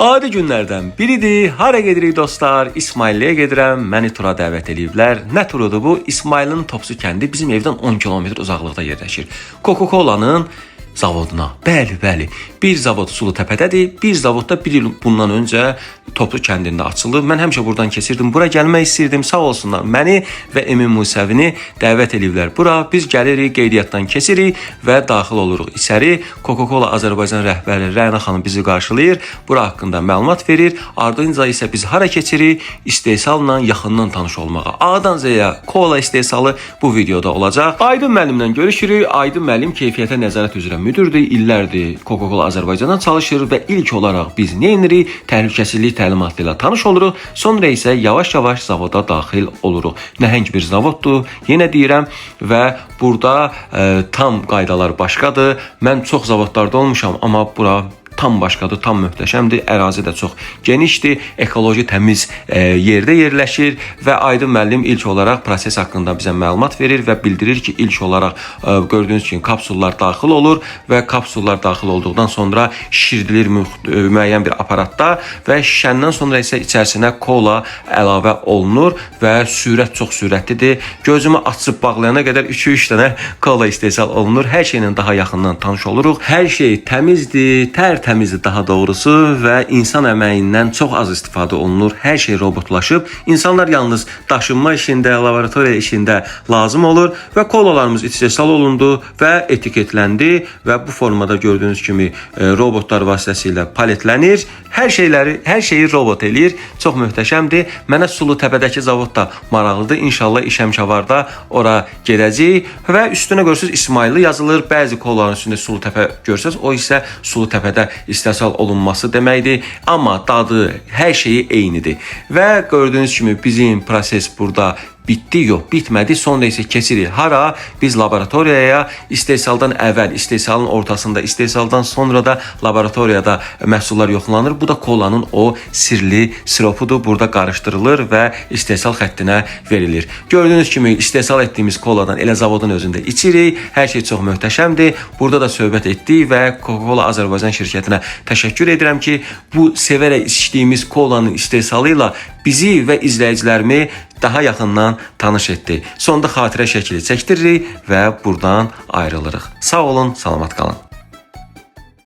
Adi günlərdən biridir. Hara gedirik dostlar? İsmailliyə gedirəm. Məni tura dəvət eləyiblər. Nə turudur bu? İsmailin Topsu kəndi bizim evdən 10 kilometr uzaqlıqda yerləşir. Coca-Cola'nın zavoduna. Bəli, bəli. Bir zavod Sulutəpədədir, bir zavod da bir il bundan öncə Toplu kəndində açılıb. Mən həmişə buradan keçirdim. Bura gəlmək istirdim. Sağ olsunlar. Məni və Emin Musəvini dəvət eləyiblər bura. Biz gəlirik, qeydiyyatdan keçirik və daxil oluruq içəri. Coca-Cola Azərbaycan rəhbəri Rəna xanım bizi qarşılayır. Bura haqqında məlumat verir. Ardınca isə biz hara keçirik? İstehsalla yaxından tanış olmağa. A-dan Z-yə kola istehsalı bu videoda olacaq. Aydın müəllimlə görüşürük. Aydın müəllim keyfiyyətə nəzarət üzrə müdirdir. İllərdir Coca-Cola Azərbaycanda çalışır və ilk olaraq biz nə edirik? Təhlükəsizlik təlimatı ilə tanış oluruq. Sonra isə yavaş-yavaş zavoda daxil oluruq. Nəhəng bir zavoddur. Yenə deyirəm və burada tam qaydalar başqadır. Mən çox zavodlarda olmuşam, amma bura tam başqadır, tam möhtəşəmdir. Ərazi də çox genişdir, ekoloji təmiz yerdə yerləşir və Aydın müəllim ilk olaraq proses haqqında bizə məlumat verir və bildirir ki, ilk olaraq gördüyünüz kimi kapsullar daxil olur və kapsullar daxil olduqdan sonra şişirdilir müəyyən bir aparatda və şişəndən sonra isə içərisinə kola əlavə olunur və sürət çox sürətlidir. Gözümü açıb bağlayana qədər 2-3 dənə kola istehsal olunur. Hər şeylə daha yaxından tanış oluruq. Hər şey təmizdir, tərtəmizdir daha doğrusu və insan əməyindən çox az istifadə olunur. Hər şey robotlaşıb. İnsanlar yalnız daşınma işində, laboratoriya işində lazım olur və kolalarımız istehsal olundu və etiketləndi və bu formada gördüyünüz kimi robotlar vasitəsilə paletlənir. Hər şeyi robot eləyir. Çox möhtəşəmdir. Mənə Sulutəpədəki zavod da maraqlıdır. İnşallah iş həmişəvarda ora gedəcəyik və üstünə görürsüz İsmayıllı yazılır. Bəzi kolaların üstündə Sulutəpə görsəz, o isə Sulutəpədə istehsal olunması deməkdir. Amma dadı, hər şeyi eynidir. Və gördüyünüz kimi bizim proses burada bitdi, yox, bitmədi. Sonra isə keçirik hara? Biz laboratoriyaya istehsaldan əvvəl, istehsalın ortasında, istehsaldan sonra da laboratoriyada məhsullar yoxlanır. Bu da kolanın o sirli siropudur. Burada qarışdırılır və istehsal xəttinə verilir. Gördüyünüz kimi istehsal etdiyimiz koladan elə zavodun özündə içirik. Hər şey çox möhtəşəmdir. Burada da söhbət etdik və Coca-Cola Azərbaycan şirkətinə təşəkkür edirəm ki, bu sevərək içdiyimiz kolanın istehsalı ilə bizi və izləyicilərimi daha yaxından tanış etdi. Sonda xatirə şəkili çəkdiririk və buradan ayrılırıq. Sağ olun, salamat qalın.